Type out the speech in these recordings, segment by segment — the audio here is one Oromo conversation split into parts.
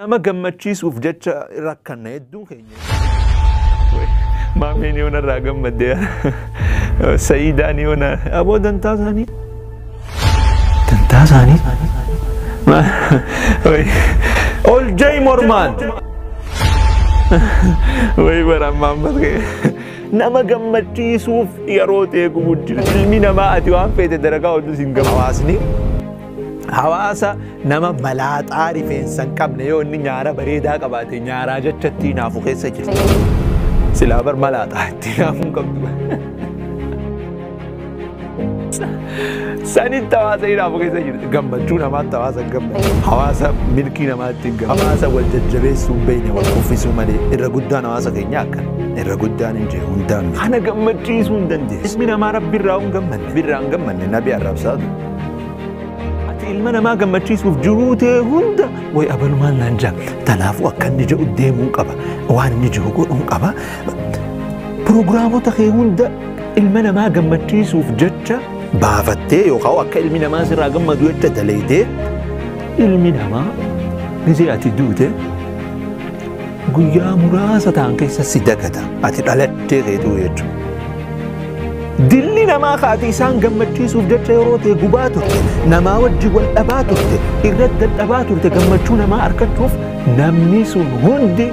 Nama gammachiisuuf jecha rakkanna hedduun keenya. Maameen yoona irraa gammadde Sa'iidaan yoona aboo dantaa isaanii. Dantaa isaanii. Ol jai mormaan. Wayi bara ammaa nama gammachiisuuf yeroo ta'e gubu jira. Ilmi namaa ati waan feete dalagaa ooltus hin gamu. Hawaasni hawaasa nama malaaxaa rifeensa hin qabne yoo inni nyaara bareedaa qabaate nyaaraa jecha ittiin naafu keessa jirti. Silaa bar malaaxaa ittiin naafuu hin qabdu. Sanitti hawaasa hinaafu keessa jirti. Gammachuu namaatti hawaasa hin gammadu. Hawaasa milkii namaatti hin gammadu. Hawaasa wal jajjabeessuu hin beekne wal kuffisuu malee irra guddaan hawaasa keenya akkana. Irra guddaan hin jiru hundaan. Kana gammachiisuu hin dandeessu. Ilmi namaa rabbi irraa hin gammanne. Birraa hin gammanne nabi arrabsaa ture. Ati ilma namaa gammachiisuuf jiruu ta'e hunda wayi abalumaan naan jaa. Tanaafuu akka inni jedhu deemuu qaba. Waan inni jiru godhuu qaba. Pirogiraamota kee hunda ilma namaa gammachiisuuf jecha baafattee yookaan akka ilmi namaa sirraa gammadu jecha dalaydee ilmi namaa gisee ati duute guyyaa muraasa ta'an keessa si dagata. Ati dhalattee keetuu jechuudha. Dilli namaa kaati isaan gammachiisuuf jecha yeroo ta'e gubaa turte, namaa wajji wal dhabaa turte, irratti dadhabaa turte gammachuu namaa argachuuf namni sun hundi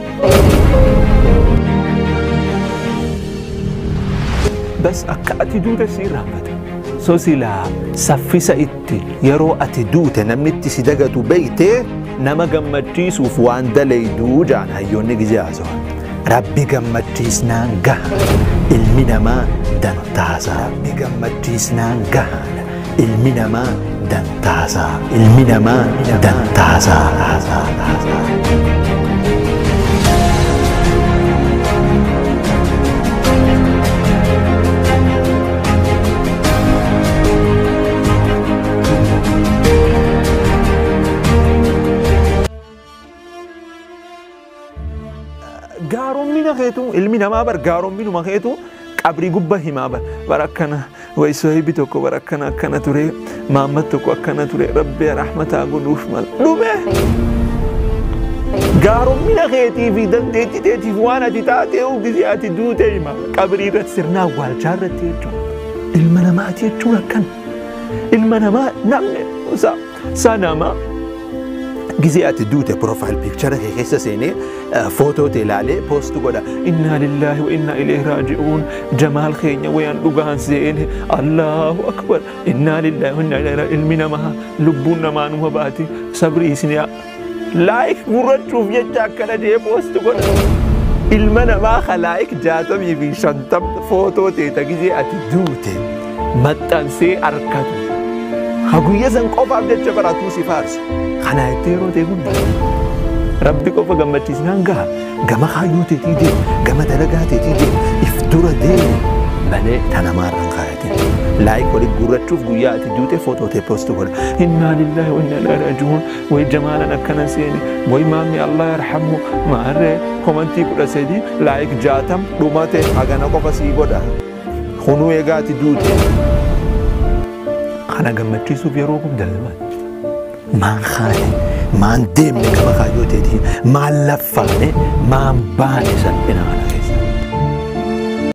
bas akka ati duute si irraanfata. So silaa saffisa itti yeroo ati duute namni itti si dagatu beeytee nama gammachiisuuf waan dalayduu jaan hayyoonni gizee haasawan. Rabbi gammachiisnaan gaha ilmi namaa dantaasaa. Rabbi gammachiisnaan gaha ilmi namaa dantaasaa. Ilmi namaa dantaasaa. Gaaromina keetu ilmi namaa bar gaaromminuma keetu qabrii gubba himaa bar bar akkana wayi sohibi tokko bar akkana akkana ture maammad tokko akkana ture rabbi rahmataa godhuuf mal dhume. Gaaromina keetii fi dandeettii teetiif waan ati taatee gisee ati duute hima qabrii irratti sirna awwaalchaa irratti jechuudha. Ilma namaati jechuun akkana. Ilma namaa namni sa nama gisee ati duute profile picture kee keessa seenee footoo ta'e ilaalee post godha. Innaa lillaahi wa innaa ilayhi raaji'uun jamaal keenya wayaan dhugaan seene Allahu akbar innaa lillaahi wa innaa ilayhi ilmi namaa lubbuun namaa numa baati sabrii isin yaa like gurrachuuf jecha akkana jee post godha. Ilma namaa like 60 fi 50 footoo ta'e gisee ati duute maxxansee arkatu. Haguyya san qofaaf jecha baratuu si faarsu. Kana jettee yeroo ta'e hunda Rabbi qofa gammachiisnaan gaha. Gama kaayyoo teetii deemu, gama dalagaa teetii deemu, if dura deemu malee ta namaarra hin kaayatin. Like walitti guurrachuuf guyyaa ati duute footoo ta'e post godha. Innaa lillaahi wa innaa ilaihi raaji'uun wayi jamaalan akkana seene wayi maamni Allah yarhamu maarree komantii 13 like 60 dhumate hagana qofa sii godha. Kunuu egaa ati duute. Kana gammachiisuuf yeroo guddaa maan kaane maan deemne gama kaayyoo teetii maan laffaane maan baane salphina kana keessa.